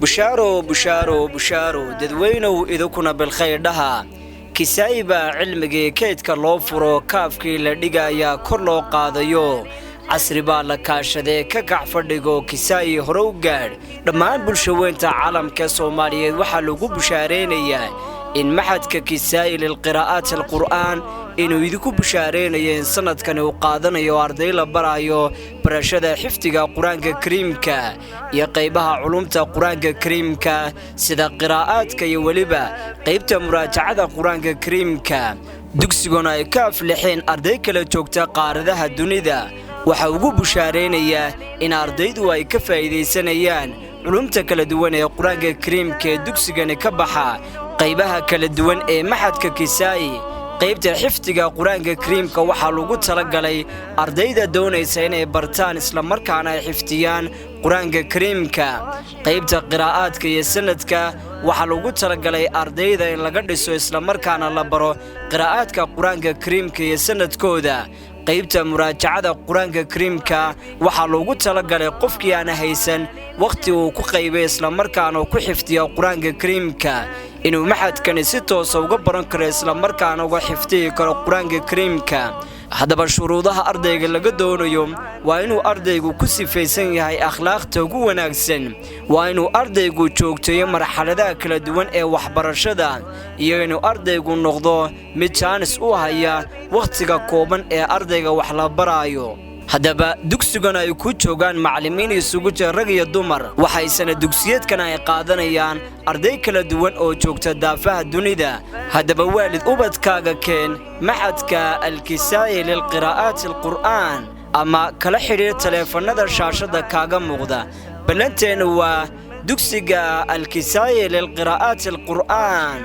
Bushaaro, bushaaro, bushaaro, dadweynow, idinkuna bilkhayr dhaha. Kisaayi baa cilmigii kaydka loo furo, kaafkii la dhigayaa kor loo qaadayo, casri baa la kaashadee, ka kac fadhigo, Kisaayi hore u gaadh. Dhammaan bulshaweynta caalamka Soomaaliyeed waxaa lagu bushaaraynayaa in maxadka Kisaayi lilqiraa'aati alqur'aan inuu idinku bushaaraynayo in sanadkani uu qaadanayo arday la barayo barashada xifdiga Qur-aanka Kariimka iyo qaybaha culumta Qur-aanka Kariimka, sida qiraa'aadka iyo weliba qaybta muraajacada Qur-aanka Kariimka. Dugsiguna ay ka aflixeen arday kala joogta qaaradaha dunida. Waxaa ugu bushaaraynayaa in ardaydu ay ka faa'iidaysanayaan culumta kala duwan ee Qur-aanka Kariimka ee dugsigani ka baxa. Qaybaha kala duwan ee maxadka Kisaayi: qaybta xifdiga Qur-aanka Kariimka waxaa lagu talagalay ardayda doonaysa inay bartaan islamarkaana ay xifdiyaan Qur-aanka Kariimka. Qaybta qiraa'aadka iyo sanadka waxaa lagu talagalay ardayda in laga dhiso islamarkaana la baro qiraa'aadka Qur-aanka Kariimka iyo sanadkooda. Qaybta muraajacada Qur-aanka Kariimka waxaa loogu talagalay qofkii aan haysan wakhti uu ku qaybay islamarkaana ku xifdiyo Qur-aanka Kariimka, inuu maxadkani si toosa uga baran karo islamarkaana uga xifdiyi karo Qur-aanka Kariimka. Haddaba, shuruudaha ardayga laga doonayo waa inuu ardaygu ku sifaysan yahay akhlaaqta ugu wanaagsan, waa inuu ardaygu joogteeyo marxaladaha kala duwan ee waxbarashada, iyo inuu ardaygu noqdo mid jaanis u haya wakhtiga kooban ee ardayga wax la baraayo. Haddaba, dugsigan ay ku joogaan macallimiin isugu jira rag iyo dumar, waxaysana dugsiyeedkan ay qaadanayaan arday kala duwan oo joogta daafaha dunida. Haddaba waalid, ubadkaaga keen maxadka Alkisaayi lilqiraa'aati alqur'aan ama kala xidhiir taleefannada shaashadda kaaga muuqda. Ballanteennu waa dugsiga Alkisaayi lilqiraa'aati alqur'aan.